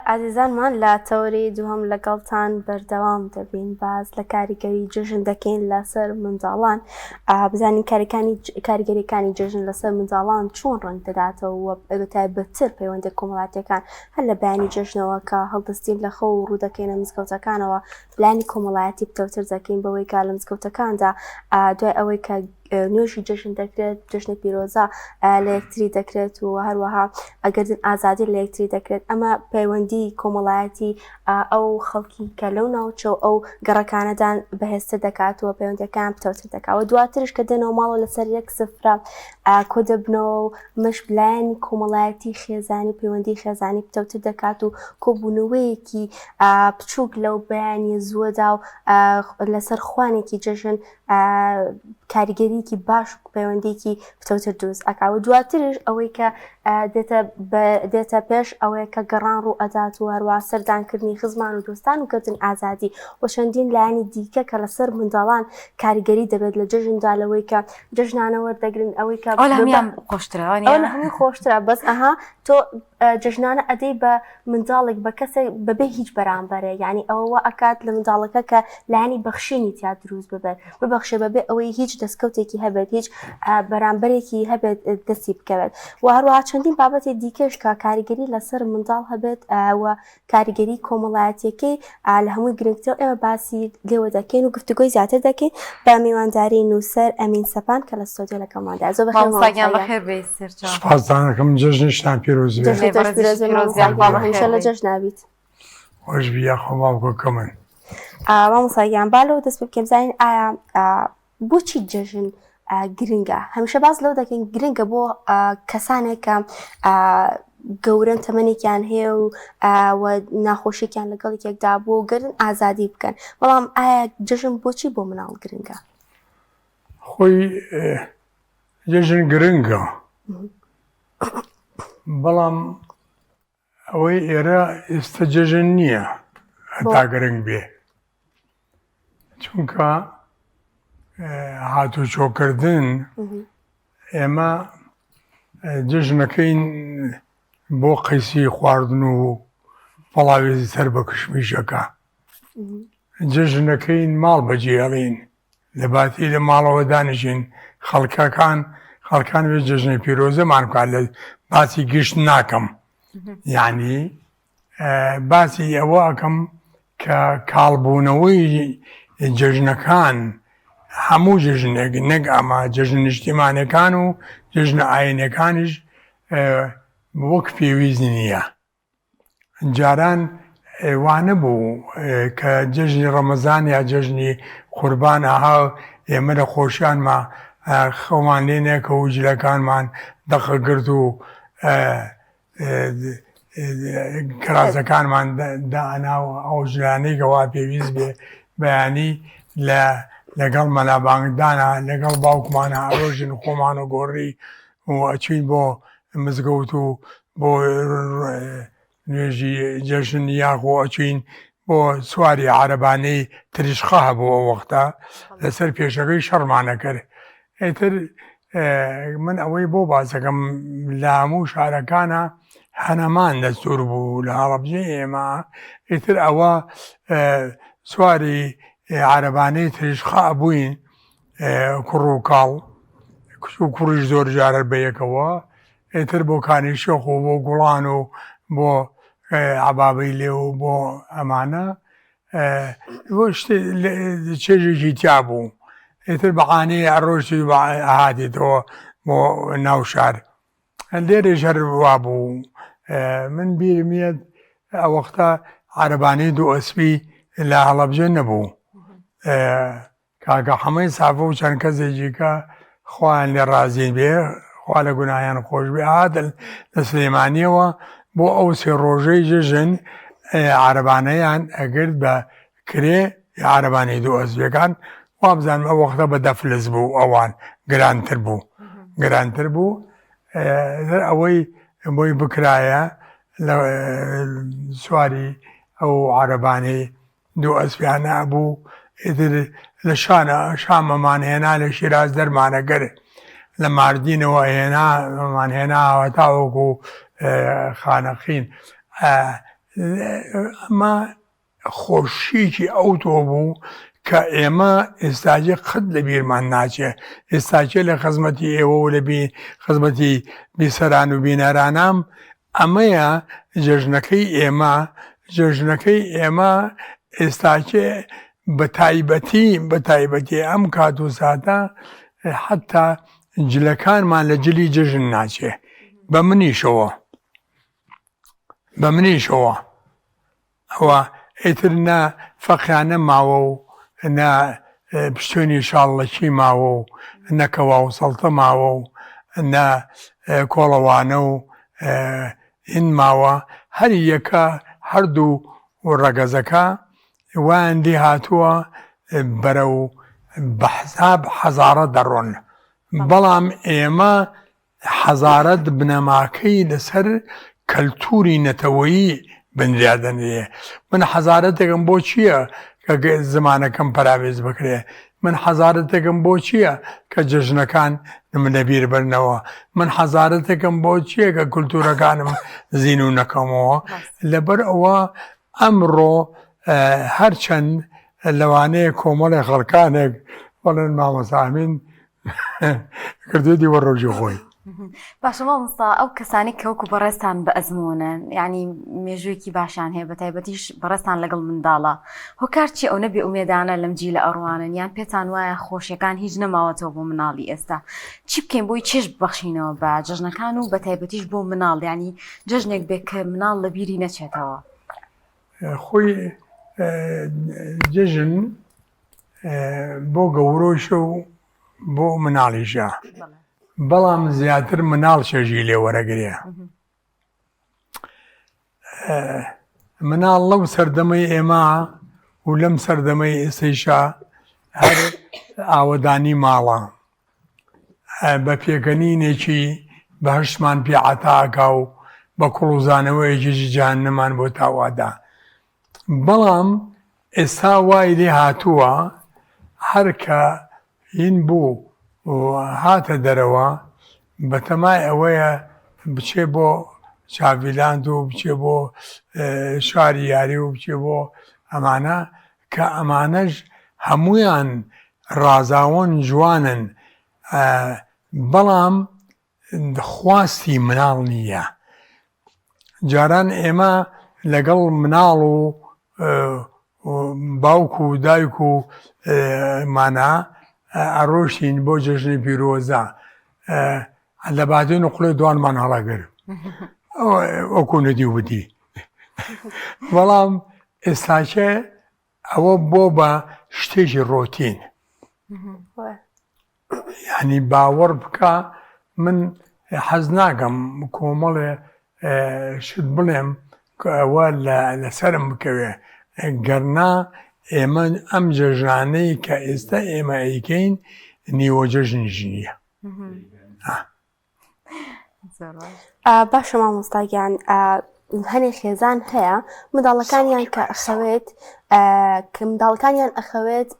ئازیزانمان لە تەوەری دووهەم لەگەڵتان بەردەوام دەبین باس لە کاریگەری جەژن دەکەین لەسەر منداڵان بزانین کاریکانی کاریگەریەکانی جەژن لەسەر منداڵان چۆن ڕەنگ دەداتەوە و بەتایبەتتر پەیوەندە کۆمەڵاتیەکان هەر لە بەیانی جەژنەوە کە هەڵدەستین لە خەو و ڕوودەکەینە مزگەوتەکانەوە لایەنی کۆمەڵایەتی پتەوتر دەکەین بەوەی کە لە مزگەوتەکاندا دوای ئەوەی کە نوێژی جەژن دەکرێت جەژنە پیرۆزە لە یەکتری دەکرێت و هەروەها ئەگەردن ئازادی لە یەکتری دەکرێت ئەمە پەیوەندی کۆمەڵایەتی ئەو خەڵکی کە لەو ناوچە و ئەو گەڕەکانەدان بەهێزتر دەکات و پەیوەندەکان پتەوتر دەکات دواترش کە دێنەوە ماڵەوە لەسەر یەک سفرە کۆ دەبنەوە و مەش لایەنی کۆمەڵایەتی خێزانی پەیوەندی خێزانی پتەوتر دەکات و کۆبوونەوەیەکی بچووک لەو بەیانیە زووەدا و لەسەر خوانێکی جەژن کاریگەریەکی باش و پەیوەندیکی پتەوتر دروست ئەکا و دواترش ئەوەی کە دێتە دێتە پێش ئەوەیە کە گەڕان ڕوو ئەدات و هەروە سەردانکردنی خزمان و دۆستان و کردن ئازادی و چەندین لایەنی دیکە کە لەسەر منداڵان کاریگەری دەبێت لە جەژندا لەوەی کە جەژنانە وەردەگرن ئەوەی کە خۆشترە هەمووی خۆشترە بەس ئەها تۆ جەژنانە ئەدەی بە منداڵێک بە کەسێک بەبێ هیچ بەرامبەرێ یعنی ئەوە وا ئەکات لە منداڵەکە کە لایەنی بەخشینی تیا دروست ببێت ببەخشێ بەبێ ئەوەی هیچ دەستکەوتێکی هەبێت هیچ بەرامبەرێکی هەبێت دەستی بکەوێت و هەروەها چەندین بابەتی دیکەش کە کاریگەری لەسەر منداڵ هەبێت و کاریگەری کۆمەڵایەتیەکەی لە هەمووی گرنگترە ئێمە باسی لێوە دەکەین و گفتوگۆی زیاتر دەکەین بە میوانداری نووسەر ئەمین سەپان کە لە ستۆدیۆ لەگەڵماندا زۆر بەخێر مامۆستا گیان بەخێر بێی سەرچاو. سوپاستان ئەکەم جەژنیشتان پیرۆز بێ. جەژنی تۆش پیرۆز بێ مامۆستا گیان هەمیشە لە جەژنا بیت. خۆش بی یاخوا باوکەکەمن. مامۆستا گیان با لەوە دەست پێ بکەین بزانین ئایا بۆچی جەژن گرنگە هەمیشە باس لەوە دەکەین گرنگە بۆ کەسانێک کە گەورەن تەمەنێکیان هەیە و ناخۆشیێکیان لەگەڵ یەکێکدا بوو و گەردن ئازادی بکەن بەڵام ئایا جەژن بۆچی بۆ مناڵ گرنگە؟ خۆی جەژن گرنگە بەڵام ئەوەی ئێرە ئێستا جەژن نییە هەتا گرنگ بێ چونکە هاتوچۆکردن ئێمە جەژنەکەین بۆ قەیسی خواردن و پەڵاوێزی سەر بە کشمیشەکە جەژنەکەین ماڵ بەجێڵین لە باتی لە ماڵەوە دانیشین خەڵکەکان خەڵکان وێ جەژنە پیرۆزەمان بکات لە باسی گشت ناکەم یعنی باسی ئەوە ئەکەم کە کاڵبوونەوەی جەژنەکان هەموو جەژنێک نەک ئەمە جەژنە نیشتیمانەکان و جەژنە ئاینەکانیش وەک پێویست نییە جاران وانەبوو کە جەژنی ڕەمەزان یا جەژنی قوربان ئەها ئێمە لە خۆشیانما خەومان لێ نەکە و جلەکانمان دەقەگرت و کراسەکانمان دائەنا و ئەو ژنانەی کەوا پێویست بێ بەیانی لە لەگەڵ مەلا بانگدانا لەگەڵ باوکمانە ئەڕۆژین خۆمان و گۆڕی و ئەچوین بۆ مزگەوت و بۆ نوێژی جەژن یاخۆ ئەچوین بۆ سواری عەرەبانەی تریشقە هەبوو ئەو وەختە لەسەر پێشەکەی شەڕمانە کرد ئیتر من ئەوەی بۆ باسەکەم لە هەموو شارەکانە هەنەمان دەستور بوو لە هەڵەبجەی ئێمە ئیتر ئەوە سواری عەرەبانەی تریشقە بووین کوڕ و کاڵ کچ و کوڕیش زۆر جارە بەیەکەوە ئیتر بۆ کانی شۆخ و بۆ گوڵان و بۆ عەبابەی لێ و بۆ ئەمانە چێژێکی تیا بوو ئیتر بەعانەیە ئەڕۆشتی هاتیتەوە بۆ ناو شار لێرەش هەر وا بوو من بیرم یەت ئەوەختە عەرەبانەی دوو ئەسپی لە هەڵەبجە نەبوو کاکە حەمەی سافۆ و چەند کەسێکی کە خوایان لێ ڕازی بێ خوا لە گوناهیان خۆش بێ هاتن لە سلێمانیەوە بۆ ئەو سێ ڕۆژەی جەژن عەرەبانەیان ئەگرت بە کرێ عەرەبانەی دوو ئەزبەکان وابزانم ئەو وەختە بە دەفلس بوو ئەوان گرانتر بوو گرانتر بوو ئەوەی بۆی بکرایە لە سواری ئەو عەرەبانەی دوو ئەسپیانە ئەبوو ئیتر لە شانە شامەمان هێنا لە شیراز دەرمانە گەر لە ماردینەوە هێنامان هێناوە تاوەکو خانەقین. ئەمە خۆشیەکی ئەوتۆ بوو کە ئێمە ئێستاجێ قەت لە بیرمان ناچێ. ئێستاچێ لە خزمەتی ئێوە و لە خزمەتی بیسەران و بینەرانام ئەمەیە جەژنەکەی ئێمە، جەژنەکەی ئێمە ئێستاکێ بە تایبەتی بە تایبەتی ئەم کات و ساتە حەتا جلەکانمان لە جلی جەژن ناچێ بە منیشەوە بە منیشەوە ئەوە ئیتر نە فەقیانە ماوە و نە پشتێنی شاڵەکی ماوە و نە کەوا و سەڵتە ماوە و نە کۆڵەوانە و هین ماوە، هەر یەکە هەردوو ڕەگەزەکە وایان لێ هاتووە بەرەو بەحساب حەزاڕە دەڕۆن، بەڵام ئێمە حەزارەت بنەماکەی لەسەر کەلتوری نەتەوەیی بنریا دەنرێ. من حەزارەتێکم بۆ چییە کە زمانەکەم پەراوێز بکرێ؟ من حەزارەتێکم بۆ چییە کە جەژنەکان من لەبیر بەرنەوە؟ من حەزارەتێکم بۆ چییە کە کولتوورەکانم زینوو نەکەمەوە؟ لەبەر ئەوە ئەمڕۆ هەرچەند لەوانەیە کۆمەڵێ خەڵکانێک بڵێن مامۆستا ئەمین کردوێتی وە ڕۆژی خۆی. باشە مامۆستا ئەو کەسانی کە وەکو بەڕێزتان بە ئەزموونن یعنی مێژوویەکی باشیان هەیە بە تایبەتیش بەڕێزتان لەگەڵ منداڵە هۆکار چی ئەو نەبێ ئومێدانە لەم جیلە ئەڕوانن یان پێتان وایە خۆشیەکان هیچ نەماوەتەوە بۆ مناڵی ئێستا چی بکەین بۆی چێژ ببەخشینەوە بە جەژنەکان و بە تایبەتیش بۆ مناڵ یعنی جەژنێک بێ کە مناڵ لە بیری نەچێتەوە. خۆی جەژن بۆ گەورۆشە و بۆ مناڵیشە بەڵام زیاتر مناڵ چێژی لێ وەرەگرێ مناڵ لەو سەردەمەی ئێمە و لەم سەردەمەی ئێسەیشا هەر ئاوەدانی ماڵە بە پێکەنینێکی بەهشتمان پێ عەتاکا و بە کوڵوزانەوەیەکیشی جەهەنەمان بۆ تاوادا بەڵام ئێستا وای لێ هاتووە هەر کە هین بوو و هاتە دەرەوە بەتەمای ئەوەیە بچێ بۆ چاڤیلاند و بچێ بۆ شاری یاری و بچێ بۆ ئەمانە کە ئەمانەش هەمویان ڕازاوەن جوانن بەڵام خواستی مناڵ نییە. جاران ئێمە لەگەڵ مناڵ و باوک و دایک و مانا ئەڕۆشتین بۆ جەژنی پیرۆزە لە بادێن و قڵێ دوانمان هەڵەگر وەکو ندی وتی بەڵام ئێستاکە ئەوە بۆ بە شتێکی ڕۆتین یانی باوەڕ بکە من حەز ناکەم کۆمەڵێ شت بڵێم کە ئەوە لەسەرم بکەوێ گەرنا ئێمە ئەم جەژنانەی کە ئێستا ئێمە ئەیکەین نیوە جەژنیش نییە. باشە مامۆستا گیان هەنێ خێزان هەیە منداڵەکانیان کە ئەخەوێت کە منداڵەکانیان ئەخەوێت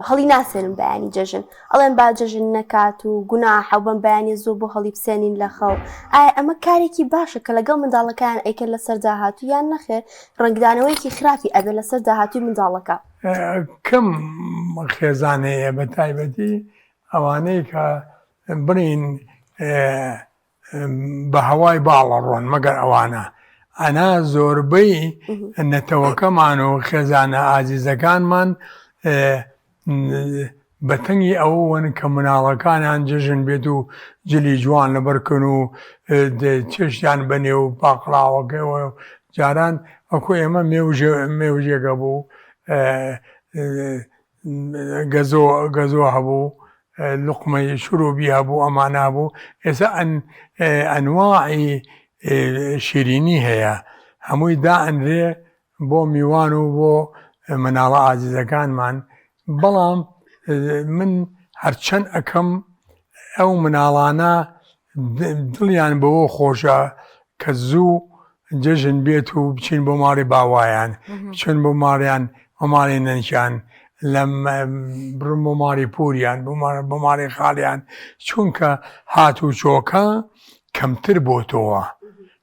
هەڵی ناسێنن بەیانی جەژن ئەڵێن با جەژن نەکات و گوناحە و بەم بەیانی زۆ بۆ هەڵی بسێنین لە خەو ئایا ئەمە کارێکی باشە کە لەگەڵ منداڵەکان ئەیکەن لەسەر داهاتوو یان نەخێر ڕەنگدانەوەیەکی خراپی ئەبێ لەسەر داهاتووی منداڵەکە. کەم خێزان هەیە بە تایبەتی ئەوانەی کە بڵێین بە هەوای باڵ ئەڕۆن مەگەر ئەوانە ئەنا زۆربەی نەتەوەکەمان و خێزانە ئازیزەکانمان بە تەنگی ئەوەن کە مناڵەکانیان جەژن بێت و جلی جوان لەبەرکەن و چێشتیان بەنێ و پاقڵاوەکەەوە جاران وەکو ئێمە مێوژێگە بوو گەزۆ گەزۆ هەبوو لوقمەی شروبی هەبوو ئەمانە هەبوو ئێستا ئەن ئەنواعی شیرینی هەیە هەمووی دائەنرێ بۆ میوان و بۆ مناڵە ئازیزەکانمان بەڵام من هەرچەند ئەەکەم ئەو مناڵانە دڵیان بەوە خۆشە کە زوو جەژن بێت و بچین بۆ ماڵی باوایان بچن بۆ ماڵیان بۆ ماڵی نەنکیان لە بڕم بۆ ماڵی پوریان بۆ ماڵی خاڵیان چونکە هاتوچۆکە کەمتر بۆتەوە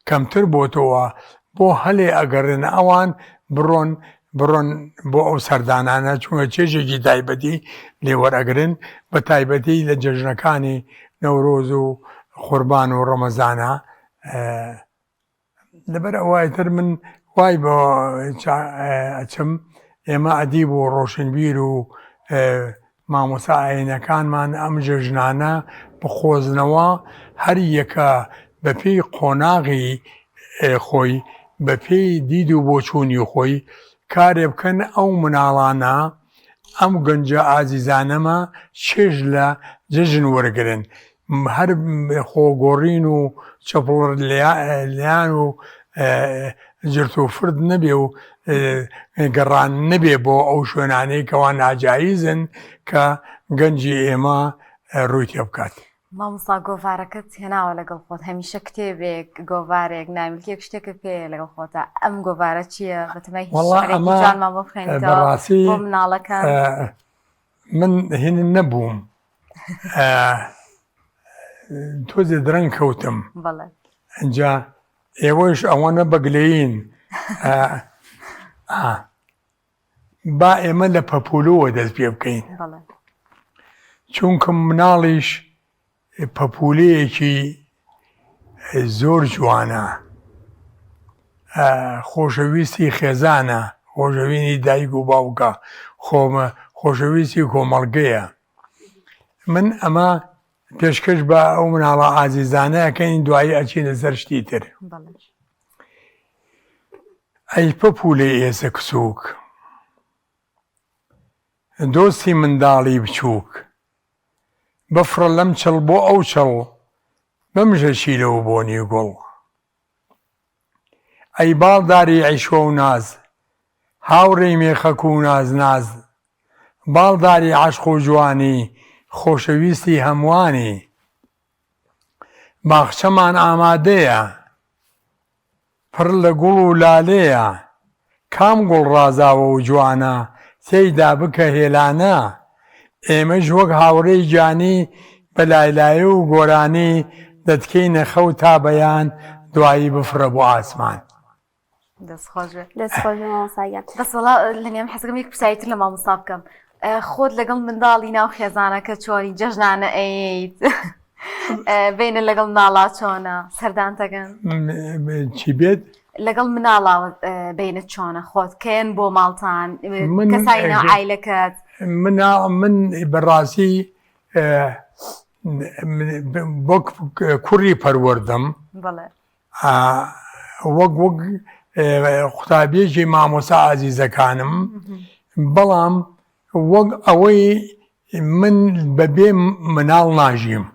کەمتر بۆتەوە. بۆ هەلێ ئەگەڕێن ئەوان بڕۆن بڕۆن بۆ ئەو سەردانانە چونکە چێژێکی تایبەتی لێ وەرئەگرن بە تایبەتی لە جەژنەکانی نەورۆز و قوربان و ڕەمەزانە لەبەر ئەوە ئیتر من وای بۆ ئەچم ئێمە ئەدیب و ڕۆشنبیر و مامۆستا ئاینەکانمان ئەم جەژنانە بقۆزنەوە هەر یەکە بە پێی قۆناغی خۆی بە پێی دید و بۆچوونی خۆی کارێ بکەن ئەو مناڵانە ئەم گەنجە ئازیزانەمە چێژ لە جەژن وەرگرن هەر خۆگۆڕین و چەپڵ لێیان و جرت و فرت نەبێ و گەڕان نەبێ بۆ ئەو شوێنانەی کەوا ناجایزن کە گەنجی ئێمە ڕووی تێ بکات. مامۆستا گۆڤارەکەت هێناوە لەگەڵ خۆت هەمیشە کتێبێک گۆڤارێک نامیلکێک شتێکت پێیە لەگەڵ خۆتە ئەم گۆڤارە چییە بەتەمای هیچ وەڵا شعرێکی ئەمە جوانمان بۆ بخوێنیتەوە بەڕاستی بۆ مناڵەکان من هین نەبووم تۆزێ درەنگ کەوتم بەڵێ ئینجا ئێوەش ئەوەنە بەگلەیین با ئێمە لە پەپولۆوە دەست پێ بکەین بەڵێ چونکە مناڵیش پەپولەیەکی زۆر جوانە خۆشەویستی خێزانە خۆشەوینی دایک و باوکە خۆمە خۆشەویستی کۆمەڵگەیە من ئەمە پێشکەش بە ئەو مناڵە ئازیزانە ئەکەین دوایی ئەچینە سەر شتی تر ئەی پەپولەی ئێسک سووک دۆستی منداڵی بچووک بفڕە لەم چڵ بۆ ئەو چڵ بمژە شیلە و بۆنی گوڵ ئەی باڵداری عیشوە و ناز هاوڕێی مێخەک و نازناز باڵداری عەشق و جوانی خۆشەویستی هەمووانی باخچەمان ئامادەیە پڕ لە گوڵ و لالەیە کام گوڵ ڕازاوە و جوانە تێیدا بکە هێلانە ئێمەش وەک هاوڕێی گیانی بە لایلایە و گۆرانی دەتکەینە خەو تا بەیان دوایی بفڕە بۆ ئاسمان. دەست خۆش بێ. دەست خۆش بێ مامۆستا گیان. بەس وەڵا لەنیام حەزەکەم یەک پرسیاری تر لە مامۆستا بکەم خۆت لەگەڵ منداڵی ناو خێزانەکە چۆنی جەژنانە ئەیت بینە لەگەڵ مناڵا چۆنە سەردانتەکەن چی بێت لەگەڵ مناڵا بینە چۆنە خۆت کێن بۆ ماڵتان کەسانی ناو عیلەکەت منا من بەڕاستی وەک کوڕی پەروەردەم وەک وەک قوتابیەکی مامۆسا ئازیزەکانم بەڵام وەک ئەوەی من بەبێ مناڵ ناژیم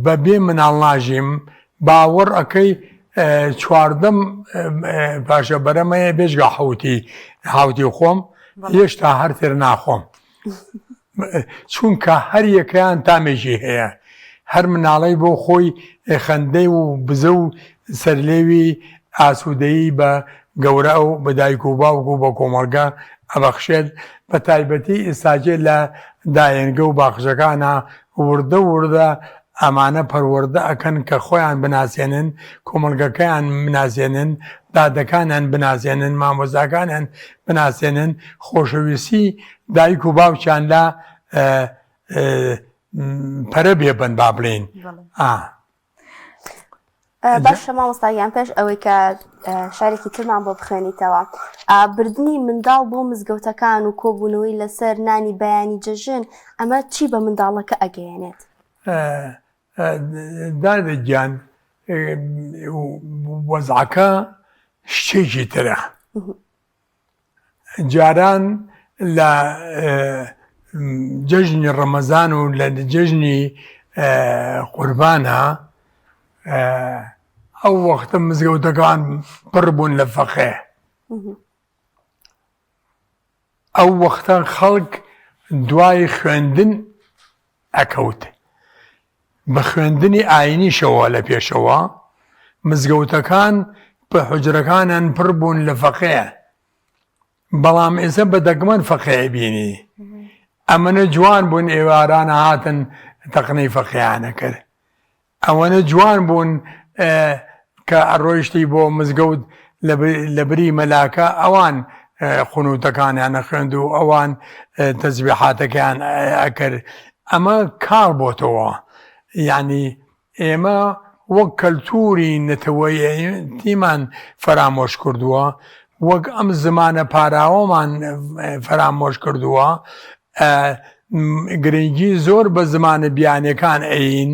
بەبێ مناڵ ناژیم باوەڕ ئەەکەی چواردەم پاشە بەرەمەیە بێژگا حوتی حوتی خۆم هێشتا هەر تێر ناخۆم چونکە هەر یەکەیان تامێکی هەیە هەر مناڵەی بۆ خۆی خەندەی و بزە و سەرلێوی ئاسوودەیی بە گەورە و بە دایک و باوک و بە کۆمەڵگە ئەبەخشێت بە تایبەتی ئێستاکێ لە دایەنگە و باخچەکانا وردە وردە ئەمانە پەروەردە ئەکەن کە خۆیان بناسێنن، کۆمەڵگەکەیان بناسێنن، دادەکانیان بناسێنن، مامۆستاکانیان بناسێنن، خۆشەویستی دایک و باوکیان لا پەرە بێبن با بڵێین. باشە مامۆستا گیان پێش ئەوەی کە شارێکی ترمان بۆ بخوێنیتەوە بردنی منداڵ بۆ مزگەوتەکان و کۆبوونەوەی لەسەر نانی بەیانی جەژن ئەمە چی بە منداڵەکە ئەگەیەنێت؟ دادە گیان وەزعەکە شتێکی ترە جاران لە جەژنی ڕەمەزان و لە جەژنی قوربانە ئەو وەختە مزگەوتەکان پڕ بوون لە فەقێ ئەو وەختە خەڵک دوای خوێندن ئەکەوت بە خوێندنی ئاینیشەوە لە پێشەوە، مزگەوتەکان پە حوجرەکانیان پڕ بوون لە فەقێ، بەڵام ئێستا بە دەگمەن فەقێ ئەبینی. ئەمەنە جوان بوون ئێواران هاتن تەقنەی فەقێیان ئەکرد. ئەوەنە جوان بوون. کە ئەڕۆیشتی بۆ مزگەوت لە بری مەلاکە ئەوان قنوتەکانیان ئەخوێند و ئەوان تەزبیحاتەکەیان ئەکرد ئەمە کاڵ بۆتەوە یعنی ئێمە وەک کەلتوری نەتەوەیەتیمان فەرامۆش کردووە وەک ئەم زمانە پاراوەمان فەرامۆش کردووە گرنگی زۆر بە زمانە بیانەکان ئەین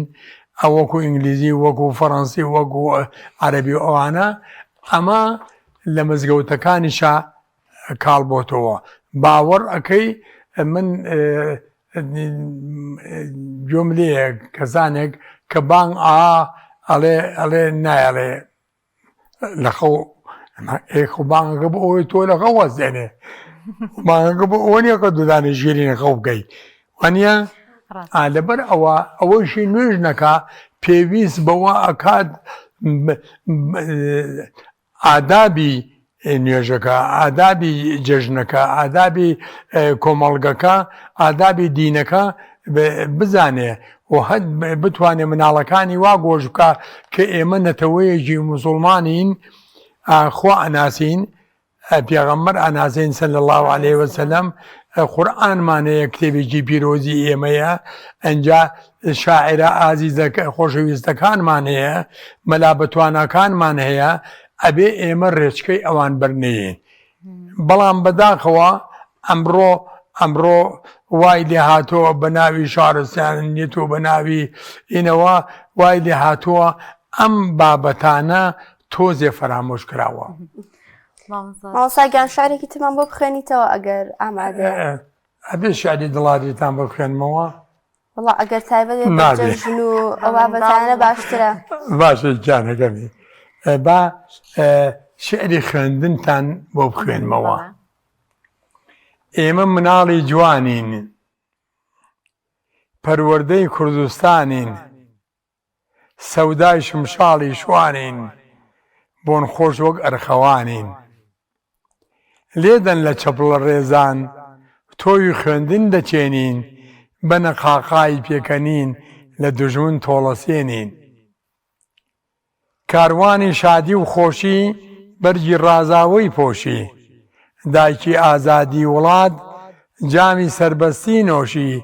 وەکو ئینگلیزی وەکو فەڕەنسی وەکو عەربی و ئەوانە ئەمە لە مزگەوتەکانیشا کاڵ بۆتەوە باوەڕ ئەەکەی من گوێم لێیە کەسانێک کە بانگ ئا ئەڵێ ئەڵێ نایەڵێ لە خەو ئێ خۆ بانگەکە بۆ ئەوەی تۆ لە خەو وەستێنێ بانگەکە بۆ ئەوە نییە کە دوودانە ژیرین خەو بکەی وانە لەبەر ئەوە ئەوەیشی نوێژ نەکا پێویست بەوە ئەکات ئادابی نوێژەکە، ئادابی جەژنەکە، ئادابی کۆمەڵگەکە، ئادابی دینەکە بزانێ و هەت بتوانێ مناڵەکانی وا گۆش بکا کە ئێمە نەتەوەیەکی موسوڵمانین خوا ئەناسین پێغەمبەر ئەناسین صلی اللە علیه وسلم قورئانمان هەیە کتێبێکی پیرۆزی ئێمەیە ئەنجا شاعرە ئازیزەکە خۆشەویستەکانمان هەیە مەلا بەتواناکانمان هەیە ئەبێ ئێمە ڕێچکەی ئەوان بەرنەیەین بەڵام بەداخەوە ئەمڕۆ ئەمڕۆ وای لێ هاتووە بە ناوی شارستانیەت و بە ناوی ئینەوە وای لێ هاتووە ئەم بابەتانە تۆزێ فەرامۆش کراوە. مامۆستا گیان شعرێکی ترمان بۆ بخوێنیتەوە ئەگەر ئامادە ئەبێ شعری دڵاریتان بۆ بخوێنمەوە وەڵا ئەگەر تایبەت بێت بە جەژن و ئەو بابەتانە باشترە. باشە گیانەکەمی با شعری خوێندنتان بۆ بخوێنمەوە. ئێمە مناڵی جوانین پەروەردەی کوردستانین سەودای شمشاڵی شوانین بۆن خۆش وەک ئەرخەوانین لێدەن لە چەپڵە ڕێزان تۆوی خوێندن دەچێنین بەنە قاقای پێکەنین لە دوژمن تۆڵەسێنین. کاروانی شادی و خۆشی بەرگی ڕازاوەی پۆشی دایکی ئازادی وڵات جامی سەربەستی نۆشی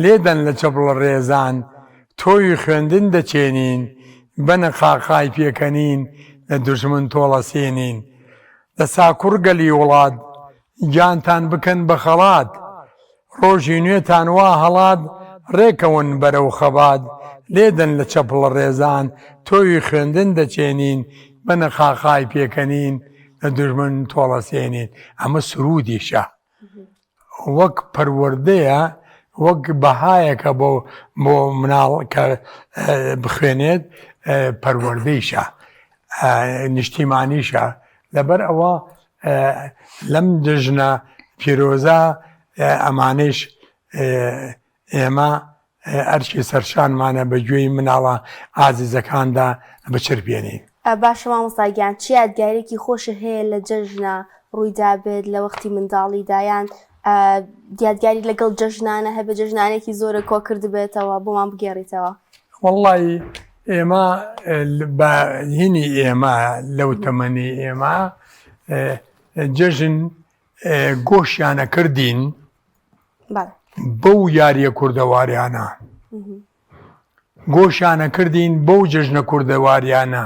لێدەن لە چەپڵە ڕێزان تۆوی خوێندن دەچێنین بەنە قاقای پێکەنین لە دوژمن تۆڵەسێنین دەسا کوڕ گەلی وڵات گیانتان بکەن بە خەڵات ڕۆژی نوێتان وا هەڵات ڕێکەون بەرەو خەبات لێدەن لە چەپڵە ڕێزان تۆوی خوێندن دەچێنین بەنە قاقای پێکەنین لە دوژمن تۆڵەسێنین ئەمە سروودیشە وەک پەروەردەیە وەک بەهایەکە بۆ بۆ مناڵ کە بخوێنێت پەروەردەیشە نیشتیمانیشە لەبەر ئەوە لەم جەژنە پیرۆزە ئەمانەیش ئێمە ئەرکی سەرشانمانە بە گوێی مناڵە ئازیزەکاندا بچرپێنین. باشە مامۆستا گیان چ یادگاریەکی خۆشت هەیە لە جەژنە ڕوویدابێت لە وەختی منداڵیدا یان یادگاری لەگەڵ جەژنانە هەبێ جەژنانێکی زۆرە کۆ کردبێتەوە بۆمان بگێڕیتەوە؟ وەڵڵی ئێمە بە هینی ئێمە لەو تەمەنی ئێمە جەژن گۆشیانە کردین بەو یاریە کوردەواریانە گۆشیانە کردین بەو جەژنە کوردەواریانە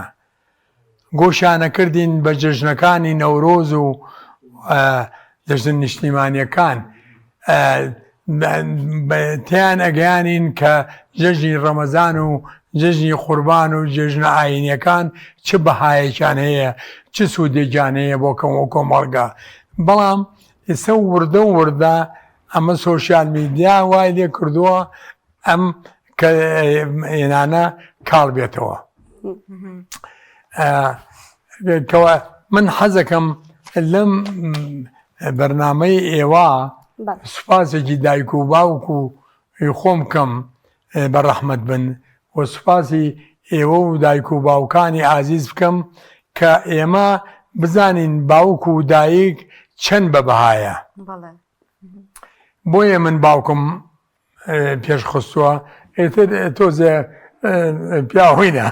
گۆشیانە کردین بە جەژنەکانی نەورۆز و جەژنە نیشتیمانیەکان تیان ئەگەیانین کە جەژنی ڕەمەزان و جەژنی قوربان و جەژنە ئاینیەکان چ بەهایەکیان هەیە چ سوودێکیان هەیە بۆ کەم و کۆمەڵگا بەڵام ئێستا وردە وردە ئەمە سۆشیال میدیا وای لێ کردووە ئەم کە ئێنانە کاڵ بێتەوە کەوە من حەزەکەم لەم بەرنمەی ئێوە سوپاسێکی دایک و باوک و خۆم کەم بە ڕەحمەت بن و سوپاسی ئێوە و دایک و باوکانی ئازیز بکەم کە ئێمە بزانین باوک و دایک چەند بە بەهایە بۆیە من باوکم پێش خستووە ئیتر تۆزێ پیاوینە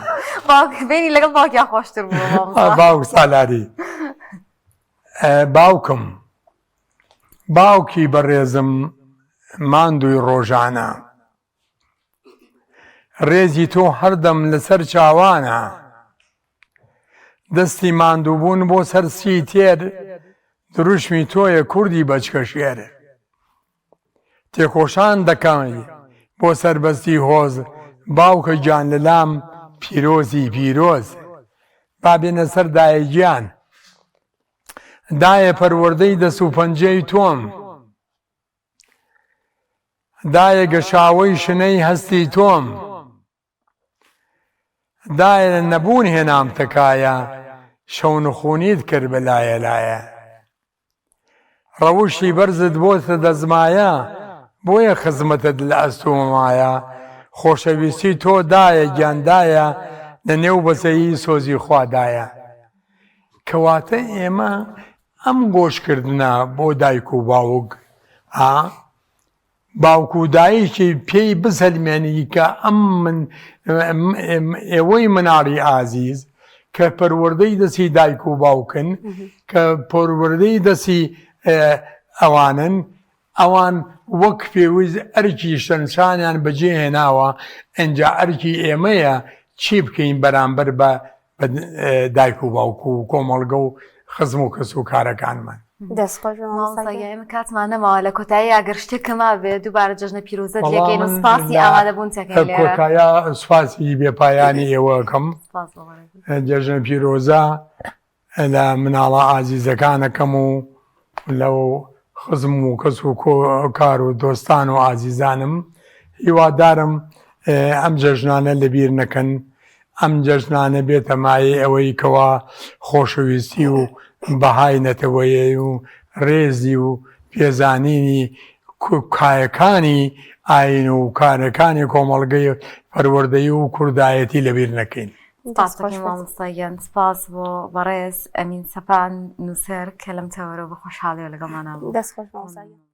بینی لەگەڵ باوکیا خۆشتر بوو باوک سالاری باوکم باوکی بەڕێزم ماندووی ڕۆژانە ڕێزی تۆ هەردەم لەسەر چاوانە دەستی ماندووبوون بۆ سەر سی تێر دروشمی تۆیە کوردی بەچکە شێر تێکۆشان دەکەی بۆ سەربەستی هۆز باوکە گیان لەلام پیرۆزی پیرۆز با بێنە سەر دایە گیان دایە پەروەردەی دەس و پەنجەی تۆم دایە گەشاوەی شنەی هەستی تۆم دایە لە نەبوون هێنام تکایە شەونخونیت کرد بە لایە لایە ڕەوشی بەرزت بۆتە دەزمایە بۆیە خزمەتت لە ئەستۆمایە خۆشەویستی تۆ دایە گیان دایە لە نێو بەزەیی سۆزی خوادایە کەواتە ئێمە ئەم گۆشکردنە بۆ دایک و باوک ئا باوک و دایکی پێی بسەلمێنی کە ئەم من ئێوەی مناڵی ئازیز کە پەروەردەی دەستی دایک و باوکن کە پەروەردەی دەستی ئەوانن ئەوان وەک پێویست ئەرکی شەنشانیان بەجێ هێناوە ئینجا ئەرکی ئێمەیە چی بکەین بەرامبەر بە دایک و باوک و کۆمەڵگە و خزم و کەس و کارەکانمان. دەست خۆش بێ مامۆستا مامۆستا گیان. گیان ئێمە کاتمان نەماوە لە کۆتایی ئەگەر شتێک کە مابێ دووبارە جەژنە پیرۆزەت وەڵا لێکەین و من سپاسی لە ئامادەبوون تەکەین لێرە. کۆتایا سوپاسی بێپایانی ئێوە ئەکەم. سپاس بۆ بەڕێزت. جەژنە پیرۆزە لە مناڵە ئازیزەکانەکەم و لەو خزم و کەس و کار و دۆستان و ئازیزانم هیوادارم ئەم جەژنانە لەبیر نەکەن ئەم جەژنانە بێتە مایەی ئەوەی کەوا خۆشەویستی و بەهای نەتەوەیی و ڕێزی و پێزانینی کایەکانی ئاین و کارەکانی کۆمەڵگەی پەروەردەیی و کوردایەتی لەبیر نەکەین. سپاس دەکەین مامۆستا گیان سپاس بۆ بەڕێز ئەمین سەپان نووسەر کە لەم تەوەرەوە بە خۆشحاڵیەوە لەگەڵمانا بوو. دەست خۆش مامۆستا گیان.